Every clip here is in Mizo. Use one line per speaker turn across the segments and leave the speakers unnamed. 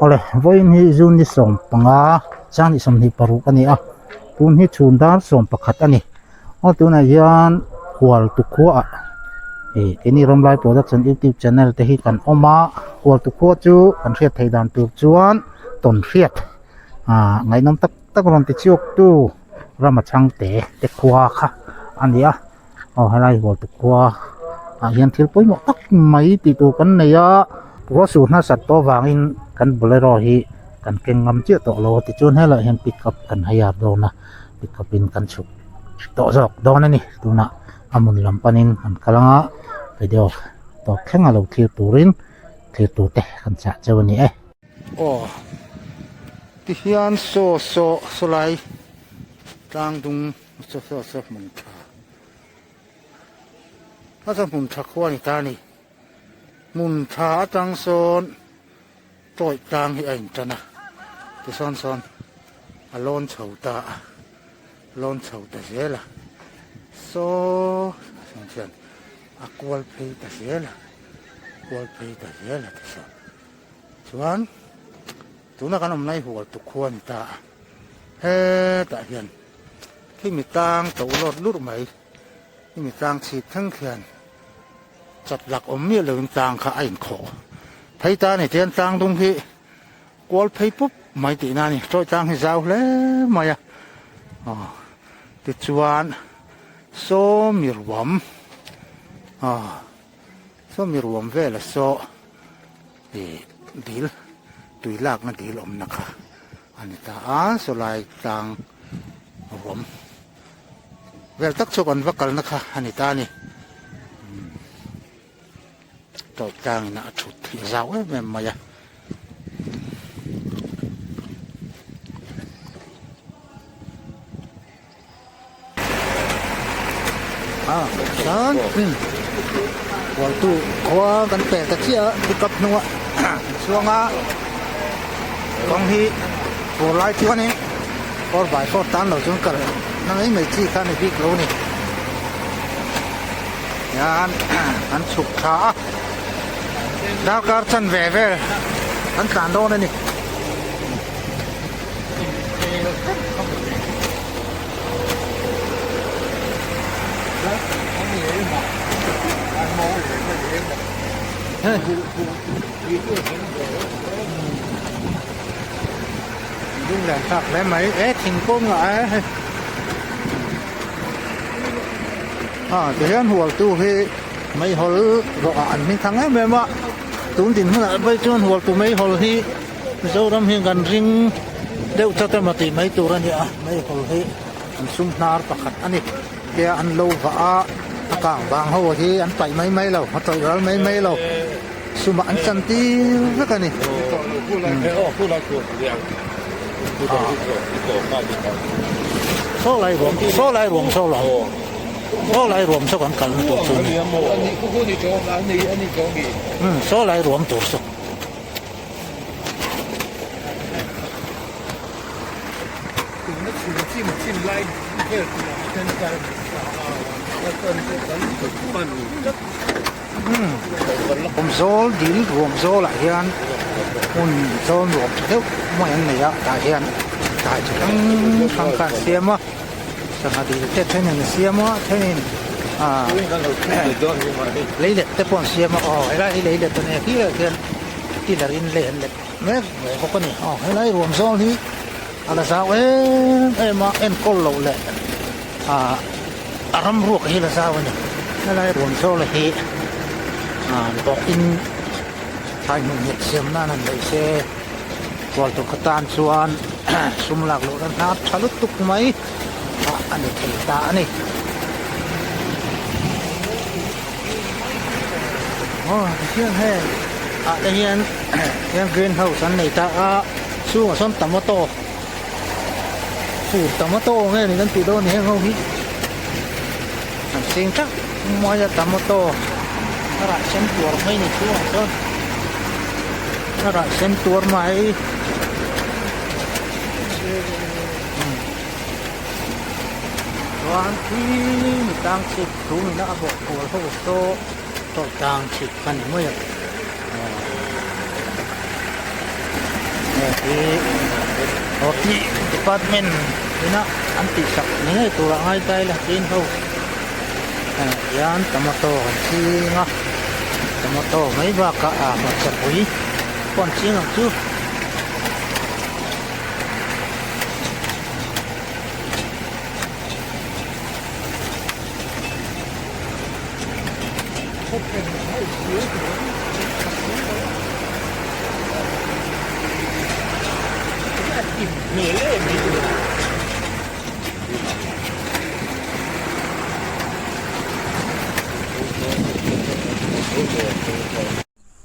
Awle vawiin hi June ni 15 sang ni 26 a ni a tun hi chhun dar 11 a ni aw tunah hian hual tukhua ah ih keini Ramlai production youtube channel te hi kan awm a hual tukhua chu kan hriat theih dan tur chuan tawn hriat ah ngaihnawm tak tak rawn ti chhuak tu Rama chhangte te khua kha a ni a aw helai hual tukhua ah hian thil pawimawh tak mai tih tur kan nei a ruah sur hnasat tawh avangin kan bolero hi kan keng ngam chiah tawh lo a tichuan helaiah hian pick up kan hire dawn a pick up in kan chhuk tawh zawk dawn a ni tunah a hmun lam panin an kal anga video tawp thleng a lo thlir turin thlir tur te kan chah cheu a ni e. Aw tihian saw saw saw lai tlang dung saw saw saw hmun tha a saw hmun tha khua a ni ta a ni hmun tha atang sawn tawih tlang hi a intan a tisawn sawn a lawn chho ta a lawn chho ta zel a saw sawn khian a kual phei ta zel a kual phei ta zel a tisawn chuan tuna kan awm lai hual tukhua a ni ta a hetah hian khi mi tang to lawt lurh mai khi mi tang chhip thleng khian chat lak awm miah loin tlang kha a inkhawh phei ta a ni tihian tlang dung hi kual phei pup mai tihna a ni chawi tlang hi zau hle mai a aw tichuan saw mi ruam aw saw mi ruam vela saw ih dil tui lakna dil awmna kha a ni ta a saw lai tlang ruam. Vel tak chu kan va kalna kha a ni ta a ni. Tawih tlangin a thut hi a zau em em mai a. Ah, chuan Hualtu khua kan pel ta chiah a pickup hnungah an chuang a kawng hi fur lai chuanin 4x4 tan lo chuan kal na mai mai chi kha a ni bik lo a ni hian an chhuk thla a darkar chanve vel an tlan dawn a ni. Dung lian thlak hle mai e thingkung ah e hei ah tihian hualtu hi meihawl rawh ah an hming thang em em a tun dinhmunah phei chuan hualtu meihawl hi Mizoram hian kan ring deuh chat emaw tih mai tur a ni a meihawl hi an sum hnar pakhat a ni tia an lo vah a a kang vang ho hi an paih mai mai lo a tawih ral mai mai lo. Sumah an chan tir vek a ni. Saw lai ruam saw lai ruam saw lo saw lai ruam saw kan kalna tur chu a ni. Saw lai ruam tur saw. Ruam zawl dil ruam zawlah hian hmun zawl nuam tha deuh mai an nei a tah hian thlai chi hrang hrang kha an siam a sangha dil te thenin an siam a thenin ah leilet te pawh an siam a aw helai hi leilet a nia khi ah khian tiller in lei an let mek ve bawk a ni aw helai ruam zawl hi a la zau em em a enkawl loh leh ah a ram ruak hi la zau a ni helai ruam zawl hi ah bawkin thlai hmun nghet siam nan han daih se hual tur kha tan chuan sum lak loh na hnar tha lutuk mai ah a ni thei ta a ni aw tihian hei ah te hian hian green house an nei ta a chhungah sawn tomato Fur tomato nge ni kan tih dawn ni heng ho hi an ching teuh mai a tomato a rah sen tuar mai ni chhungah chuan a rah sen tuar mai chuan khi mi tang chhip thu in a bawh kual ho saw tawih tang chhip kha ni mai a. Hi Hockey department ina an tihsak ni ngei turah ngai ta ila tin ho ah hian tomato an ching a tomato mai bakah ah hmarcha pui pawh an ching ang chu.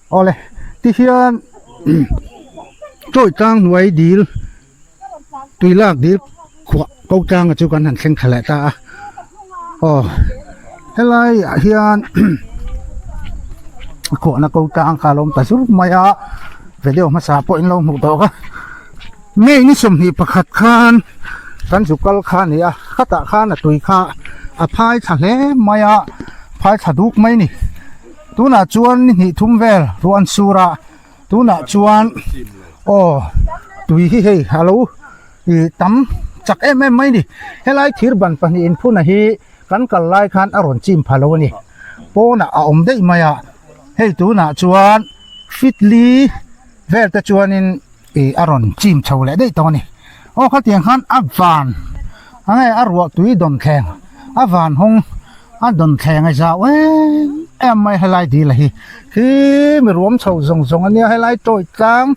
Awle tihian chawi tlang hnuai dil tui lak dil khuah ko tlanga chu kan han thleng thla leh ta a aw helai ah hian a khuahna ko tlang kha a lo awm ta zur mai a video hmasa pawh in lo hmuh tawh kha May ni 21 khan kan zu kal kha a ni a khatah khan a tui kha a phai thla hle mai a phai thla duk mai a ni tunah chuan ni hnih thum vel ruah an sur a tunah chuan aw tui hi hei a lo ih tam chak em em mai a ni helai thir ban pahnih inphun a hi kan kal lai khan a rawn chim pha lo a ni pawnah a awm daih mai a hei tunah chuan fitli vel te chuanin ih a rawn chim chho leh daih tawh a ni aw khatiang khan a van a nge a ruah tui dawn thleng a van hawng a dawn thleng a zau em em mai helai dil a hi khi mi ruam chho zawng zawng a nia helai tawih tlang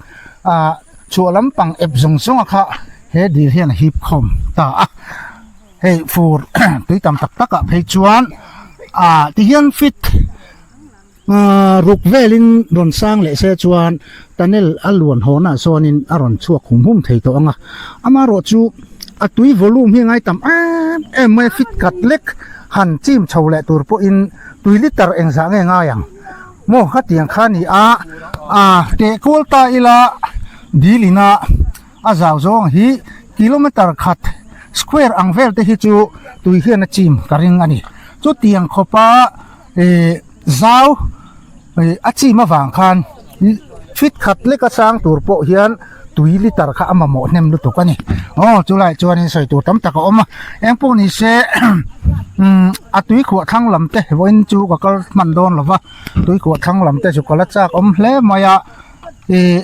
ah chhuah lampang ep zawng zawng a kha he dil hian a hip khawm ta a hei fur tui tam tak tak ah phei chuan ah tihian fit. Ruk velin rawn sang leh se chuan tunnel a luan hawnah sawnin a rawn chhuak hum hum thei tawh ang a, amaherawh chu a tui volume hi ngai tam em em mai a fit khat lek han chim chho leh tur pawhin tui liter engzah nge ngai ang maw khatiang kha a ni a, ah teh kual ta ila dil ina a zau zawng hi kilometer khat square ang vel te hi chu tui hian a chim ka ring a ni chutiang khawpa. Ih zau ih a chim avang khan fit khat leka sang tur pawh hian tui liter kha a mamawh hnem lutuk a ni aw chulaiah chuanin sawi tur tam tak a awm a eng pawh ni se umm a tui khuah thlang lam te vawiin chu ka kal hman dawn lo va tui khuah thlang lam te chu ka la chak awm hle mai a ih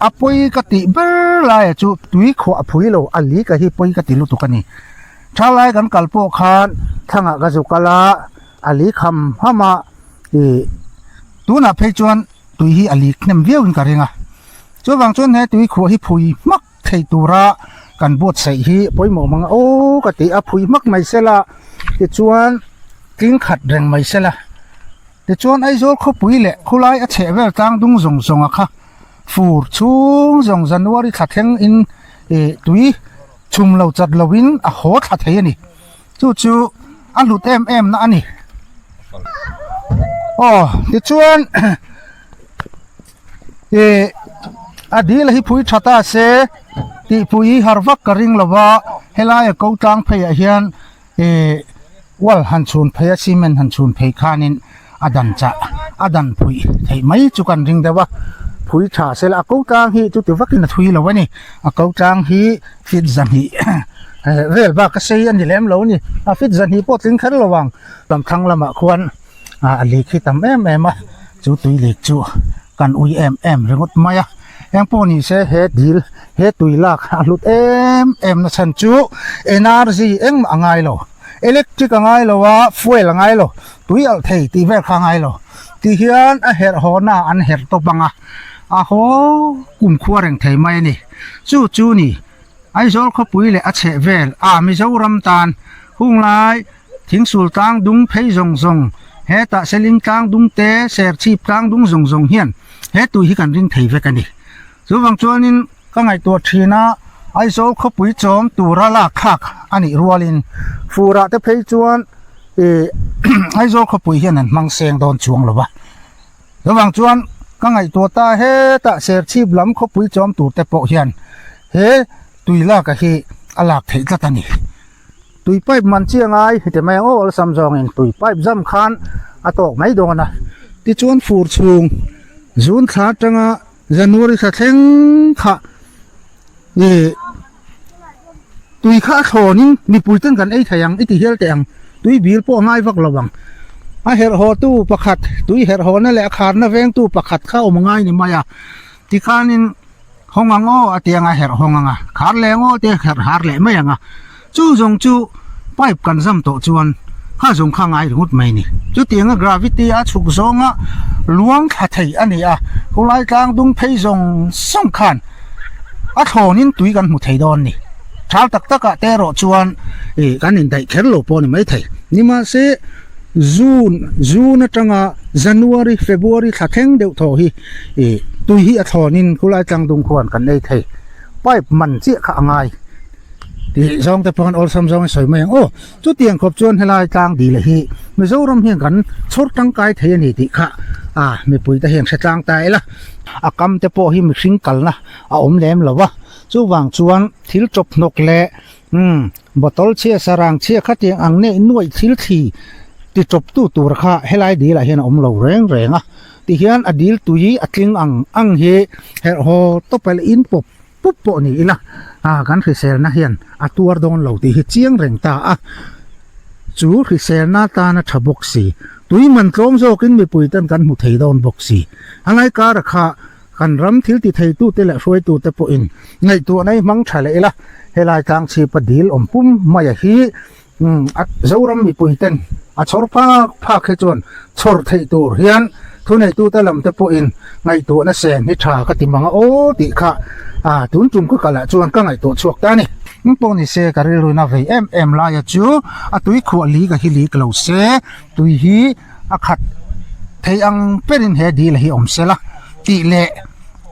a pawi ka tih ber lai ah chu tui khuah phui lo a li ka hi pawi ka ti lutuk a ni. Thalai kan kal pawh khan thangah ka zu kal a, a li kham ham a, ih tunah phei chuan tui hi a lik hnem viau in ka ring a, chuvang chuan he tui khuah hi phui hmak thei tura kan buatsaih hi pawimawh mang a aw ka ti a, phui hmak mai sela tichuan tling khat reng mai sela tichuan Aizawl khawpui leh khulai a chheh vel tlang dung zawng zawng a kha fur chhung zawng January thla thleng in ih tui. Chhum lo chat lo in a haw thla thei a ni. Chu chu a hlut em em na a ni. Aw tichuan ih a dil hi phui tha ta se tih pui har vak ka ring lo va helai a ko tlang phei ah hian ih wall han chhun phei a cement han chhun phei khanin a dan chah a dan phui theih mai chu kan ring deuh a phui tha sela a ko tlang hi chuti vakin a thui lo a ni a ko tlang hi feet zahnih vel bak a sei a ni lem lo a ni a feet zahnih pawh tling kher lo ang lam thlang lamah khuan ah a lik hi tam em em a chu tui lik chu kan ui em em ringawt mai a eng pawh ni se he dil he tui lak a hlut em em na chhan chu energy engmah a ngai lo. Electric a ngai lo a, fuel a ngai lo, tui alh thei tih vel kha a ngai lo. Ti hian a herh hawna an herh tawp ang a, a haw kum khua reng thei mai a ni. Chu chu ni, Aizawl khawpui leh a chheh vel a Mizoram tan hunglai thingsul tlang dung phei zawng zawng, hetah Seling tlang dung te, Serchhip tlang dung zawng zawng hian he tui hi kan ring thei vek a ni. Chuvang chuanin Ka ngaihtuah thin a, Aizawl khawpui chawm tura lak thlak a nih rualin furah te phei chuan ih Aizawl khawpui hian an hmang seng dawn chuang lo va. Chuvang chuan ka ngaihtuah ta hetah Serchhip lam khawpui chawm tur te pawh hian he tui lak a hi a lak theih tlat a ni. Tui pipe man chi a ngai heti mai ang aw awlsam zawngin tui pipe zam khan a tawk mai dawn a. Tichuan fur chhung June thla atanga January thla thleng kha. Ih tui kha a thlawn in mipui ten kan ei thei ang i ti hial teh ang tui bil pawh a ngai vak lo ang a herh haw tu pakhat tui herh haw na leh a khar na veng tu pakhat kha a awm ngai ni mai a tikhanin hawng ang aw a ti ang a herh hawng ang a khar leh ang aw te herh har leh mai ang a chu zawng chu pipe kan zam tawh chuan kha zawng kha ngai ringawt mai a ni chutianga gravity a chhuk zawnga luang thla thei a ni a khawlai tlang dung phei zawng zawng khan a thlawnin tui kan hmu thei dawn a ni thal tak takah te erawh chuan ih kan indaih kher lo pawh a ni maithei nimahse June June atanga January February thla thleng deuh thaw hi ih tui hi a thlawnin khawlai tlang dung khuan kan ei thei pipe man chiah kha a ngai. Tih zawng te pawh an awlsam zawng in sawi mai ang aw. Chutiang khawp chuan helai tlang dil hi Mizoram hian kan chhawr tangkai thei a ni tih kha a mipui te hian hre tlang ta ila. A kam te pawh hi mihring kalna a awm lem lo va, chuvang chuan thil chawp hnawk leh umm bottle chhia sarang chhia khatiang ang neih nuaih thil thli ti chawp tu tur kha helai dil ah hian a awm lo reng reng a. Tihian a dil tui a tling ang ang hi herh haw tawp a in pawp pup pawh ni ila ah kan hriselna hian a tuar dawn lo tih hi chiang reng ta a, chu hriselna atana tha bawk si, tui man tlawm zawkin mipui ten kan hmu thei dawn bawk si. A ngai kara kha kan ram thil ti thei tute leh hruaitute pawhin ngaihtuahna hi hmang tha leh ila, helai tlang chhipa dil awm pum maia hi Umm a Zoram mipui ten a chhawr phak phak hi chuan chhawr theih tur hian thuneitute lam te pawhin ngaihtuahna sen hi tha ka ti mang a aw tih kha a tun tum ka kalah chuan ka ngaihtuah chhuak ta a ni. Eng pawh ni se ka rilruin a vei em em laia chu a tui khuah li ka hi lik lo se tui hi a khat thei ang berin he dil hi awm sela tih leh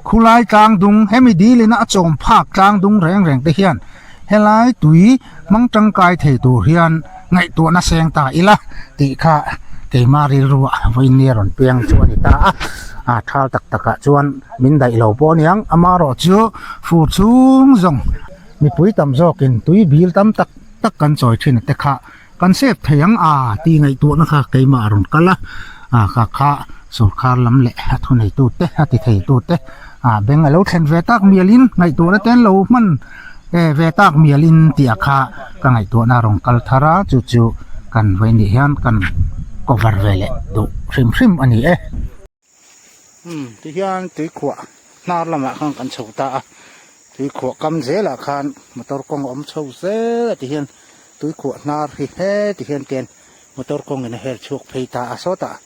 khulai tlang dung hemi dilina a chawm phak tlang dung reng reng te hian Helai tui hmang tangkai thei tur hian ngaihtuahna seng ta ila tih kha keimah rilruah vawiin a rawn piang chu a ni ta a, a thal tak takah chuan min daih lo pawh a niang amaherawh chu fur chhung zawng mipui tam zawkin tui bil tam tak tak kan chawi thin te kha kan sep thei ang a tih ngaihtuahna kha keimah a rawn kal a, a kha kha sawrkar lam leh a thuneitu te a ti theitu te ah beng a lo thlen ve tak mialin ngaihtuahna te an lo hman e ve tak mialin tih a kha ka ngaihtuahna a rawn kal thar a chu chu kan vawi nih hian kan cover ve leh duh hrim hrim a ni e. Umm tihian tuikhuah hnar lamah khan kan chho ta a tuikhuah kam zelah khan motor kawng a awm chho zel a tihian tuikhuah hnar hi he tihian ten motor kawngin a her chhuak phei ta a sawtah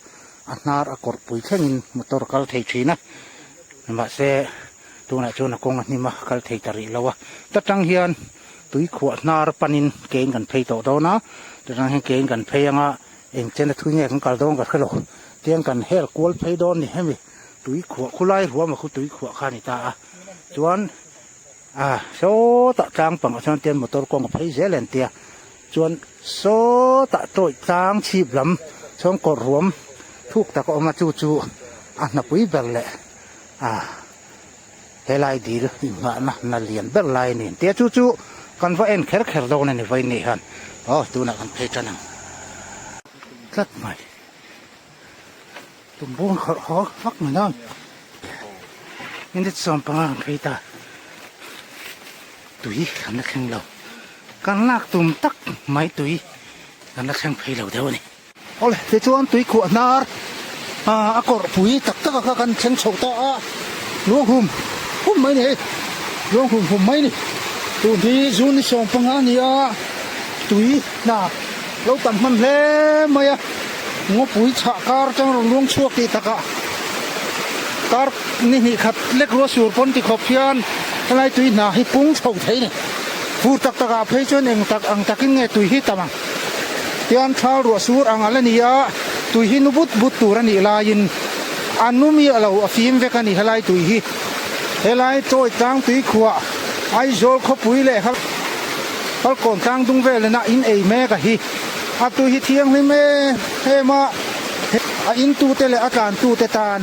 a hnar a kawrh pui thlengin motor a kal thei thin a mahse tunah chuan a kawng a hnim a kal thei ta rih lo a ta tang hian tuikhuah hnar panin kein kan phei tawh dawn a ta tang hian kein kan phei anga Eng chen a thui nge kan kal dawn ka hre lo. Tiang kan hel kual phei dawn ni hemi tui khuah khulai ruama khu tui khuah kha a ni ta a. Chuan ah sawtah tlang pangah chuan tian motor kawng a phei zel en tia. Chuan sawtah tawih tlang chhip lam chuan kawr ruam thuk tak a awm a chu chu a hnapui ber leh ah helai dil inngahna hna lian ber lai a ni tia chu chu kan va en kher kher dawn a ni vawiin ni hian aw tunah kan phei tan ang tlat mai tum bawng khawrh haw vak mai dawn minute 15 kan phei ta tui kan la thleng lo kan lak tum tak mai tui kan la thleng phei lo deuh a ni. Awle tichuan tuikhuah hnar a kawrh pui tak tak a kha kan thleng chho ta a, luang hum hum mai ni hei, luang hum hum mai ni. Tun hi June ni 15 a ni a, tui hna lo tam hman hle mai a, ngawpui chhah kar atang rawn luang chhuak tih takah kar ni hnih khat lek rua sur pawn ti khawp hian helai tui hna hi pung chho thei ni. Fur tak takah phei chuan eng tak ang takin nge tui hi tam ang. Tian thal ruah sur ang a la ni a, tui hi nu but but tur a nih laiin a nu miah lo a fim vek a ni helai tui hi. Helai Tawi tlang tui khuah Aizawl khawpui leh Halkawn tlang dung vel ina in ei mek a hi. A tui hi thianghlim em em a, a in tute leh a tlan tute tan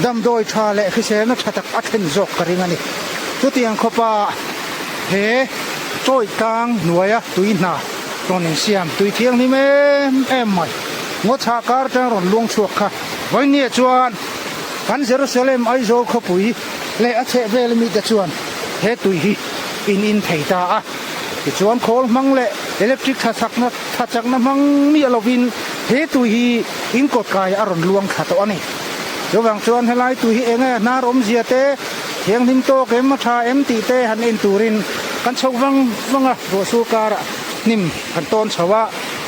damdawi tha leh hriselna tha tak a thlen zawk ka ring a ni. Chutiang khawpa he Tawi tlang hnuaia tui hna rawn insiam tui thianghlim em em mai. Ngaw chhah kar atang rawn luang chhuak kha. Vawinia chuan kan Jerusalem Aizawl khawpui leh a chhehvel mite chuan he tui hi in in thei ta a. Tichuan khawl hmang leh electric tha chakna tha chakna hmang miah lovin he tui hi in kawt kai a rawn luang thla tawh a ni. Chuvang chuan helai tui hi eng nge hnar awmzia te, thianghlim tawk em a tha em tih te han en turin kan chhoh vang vang a, ruahsur karah hnim kan tawn chho a.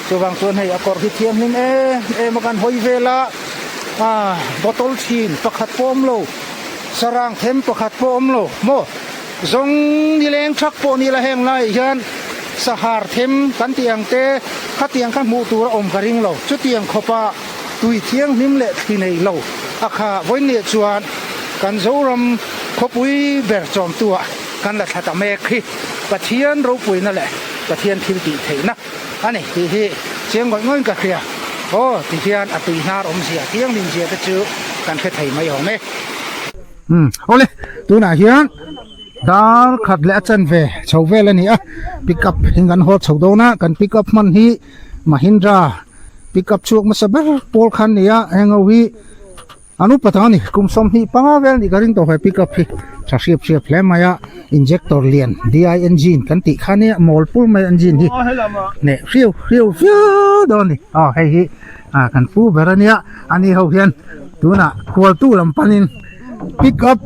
Chuvang chuan hei a kawr hi thianghlim em em a kan hawi vel a, ah bottle chhin pakhat pawh awm lo, sarang them pakhat pawh awm lo maw? Zawng nileng thak pawh ni la heng laiah hian sahar them kan tih ang te khatiang kha hmuh tur a awm ka ring lo. Chutiang khawpa tui thianghlim leh thli nei lo a kha vawiinniah chuan kan Zoram khawpui ber chawmtuah kan la thla ta mek hi Pathian ropuina leh Pathian thil tih theihna a ni tih hi chiang ngawih ngawih ka hria. Aw ti hian a tui hnar awmzia thianghlim zia te chu kan hre thei mai awm e. Umm awle tunah hian dar khat leh a chanve chho vel a ni a pick up in kan haw chho dawn a kan pick up hman hi Mahindra pick up chhuak hmasa ber pawl kha an ni a heng ho hi an upa tang a ni kum 25 vel nih ka ring tawh he pick up hi tha hriap hriap hle mai a injector lian D_I engine kan tih kha nia mawl pul mai engine hi neh hriau hriau viau dawn a ni aw hei hi ah kan pu ber a nia ani ho hian tunah khualtu lam panin pick up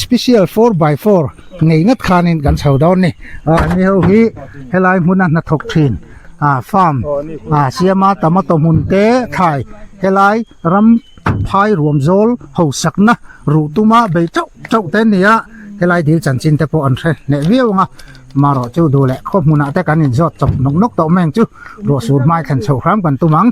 special 4x4 ngei ngat khanin kan chho dawn ni ah ani ho hi helai hmuna hnathawk thin ah farm ah siama tomato hmun te thlai helai ram phai ruam zawl ho sakna ruh tuma bei chauh chauh te an ni a helai dil chanchin te pawh an hre hneh viau ang a marawh chu duh leh khaw hmunah te kan inzawt chawp nawk nawk tawh mai ang chu ruah sur hmai thlen chhoh hram kan tum ang.